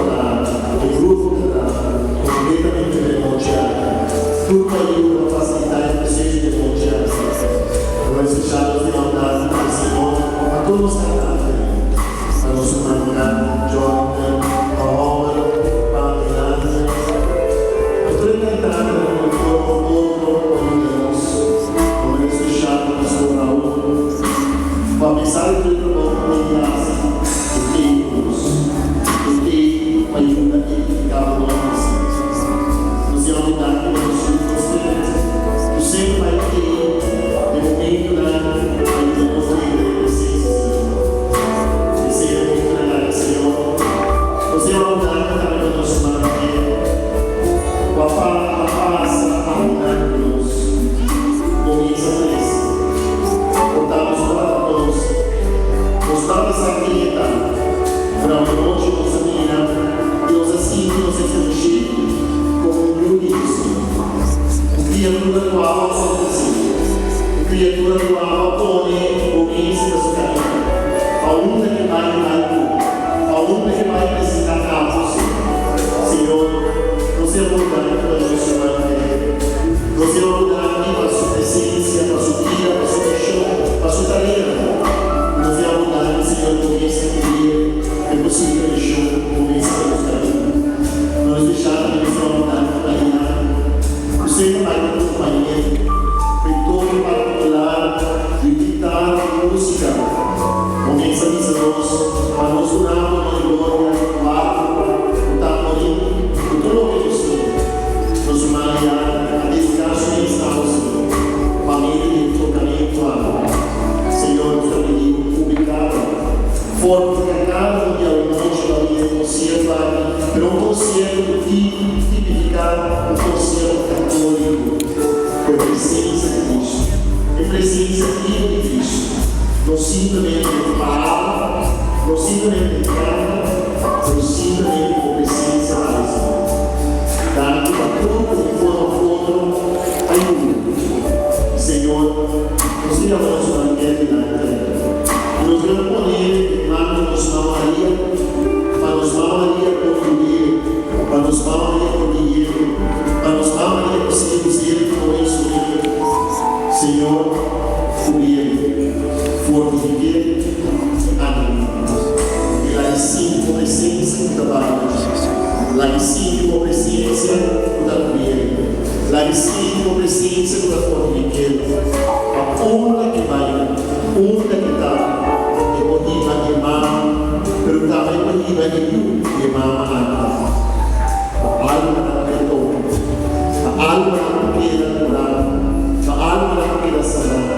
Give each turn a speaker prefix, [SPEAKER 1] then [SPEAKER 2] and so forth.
[SPEAKER 1] ta e grupo ku ta kompletamente den nochi aki. Tur ku a yuda pa fasilitá e proseso den nochi aki. Lo espesial nos tin òndansa pa e Señor pa tur nos kantantenan, pa nos rumannan Jonathan, pa Robert, pa Melania, pa tur e kantantenan ku un forma òf otro a yuda nos. Lo espesial pa Pastor Raul, ku apesar di tur e trabou ku e di hasi, E tei ku nos. E tei pa yuda edifiká bo nòmber, Señor. Nos Señor te danki pa nos yu José, ku semper bai tei den momentunan pa yuda nos drenta den presensia, Señor. Esei ta momentunan aki, Señor. Nos Señor bo danki tambe pa nos ruman Miguel, ku a a pasa añanan ku nos. Kuminsá trese. Por ta nos tabata konosé. Nos tabata sa ken e ta. Pero anochi nos a mira i nos a sinti nos estremesé komo un yu di Hesus. Un kriatura ku awa a fortalesé. Un kriatura ku awa a pone bo mes riba su kaminda. Pa unda ke bai e bai ku. Pa unda ke bai presentá abo, Señor. Señor, nos e roga pa nos ruman Felipe. Nos e roga aki pa su presencia, pa su bida, pa su misión, pa su talento. Y nos e roga aki, Señor, comienza cu bie e posible misión comienza pa nos caminda. Nos desea tambe nos roga aki pa Diana, cu semper bai ta compañero, pa e toque particular di guitarra y musica. Comienza bisa nos pa nos duna bo e gloria, barco, cu tamborin, cu tur loke nos tin. Nos ruman ya a dediká su mes na bo, Señor, pa medio di e tokamentu aki. Señor, nos ta pidi bo publiká bo, fortifiká kada un di awe nochi pa bini e konsierto aki, pero un konsierto ku tipifiká un konsierto katóliko, ku e presensia di Kristu, e presensia bibu di Kristu, no simplemente den palabra, no simplemente den kanta, pero simplemente ku bo presensia ta e, Señor. Danki pa tur ku di forma of otro a yuda. I Señor, nos ta yama nos manera dilanti aki. I nos gran pone den man di nos Mama Maria, pa nos Mama Maria por yud'é, pa nos Mama Maria por gui'é, pa nos Mama Maria por sigui us'é komo instrumento. Señor, kubri'é, fortifik'é i anim'é. I laga sinti bo presensia ku ta bai. Laga sinti bo presensia ku ta kubriel. Laga sinti bo presensia ku ta fortifikel. Pa unda ke bai, unda ke ta, e por hiba e mama, pero tambe e por hiba e yu di e mama aki. Pa almanan ku e toka, pa almanan ku keda kurá, pa almanan ku keda saná.